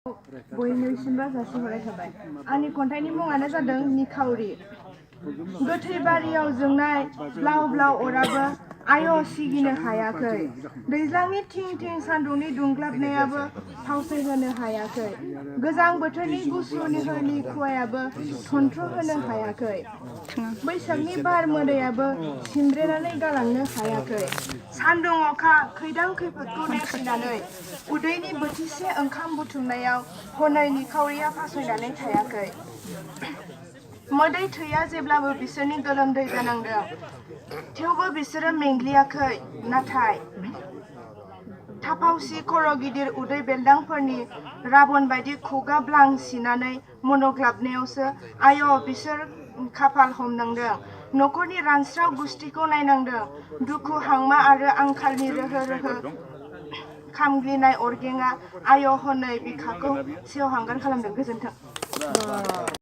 बयनिसिमबो जासिहरनाय थाबाय। आंनि खन्थाइनि मुङानो जादों निखावरि। गोथै बारियाव जोंनाय ब्लाव ब्लाव अराबो आय' सिगिनो हायाखै। दैज्लांनि थिं थिं सान्दुंनि दुंग्लाबनायाबो फावसयहोनो हायाखै। गोजां बोथोरनि गुसु निहोरनि खुवायाबो सन्थ्र होनो हायाखै। बैसागनि बार मोदायाबो सिमब्रेनानै गालांनो हायाखै। सान्दुं अखा खैदां खैफोदखौ नेवसिनानै उदैनि बोथिसे ओंखाम बुथुमनायाव हनै निखावरिया फासयनानै थायाखै। मोदै थैया जेब्लाबो बिसोरनि गोलोमदै जानांदों, थेवबो बिसोरो मेंग्लियाखै। नाथाय थाफावसि खर' गिदिर उदै बेलदांफोरनि राबन बायदि खुगा ब्लां सिनानै मनग्लाबनायावसो आय' बिसोर खाफाल हमनांदों। नखरनि रानस्राव गुस्थिखौ नायनांदों। दुखु हांमा आरो आंखालनि रोहो रोहो खामग्लिनाय अरगेंआ आय' हनै बिखाखौ सेवहांगार खालामदों। गोजोन्थों।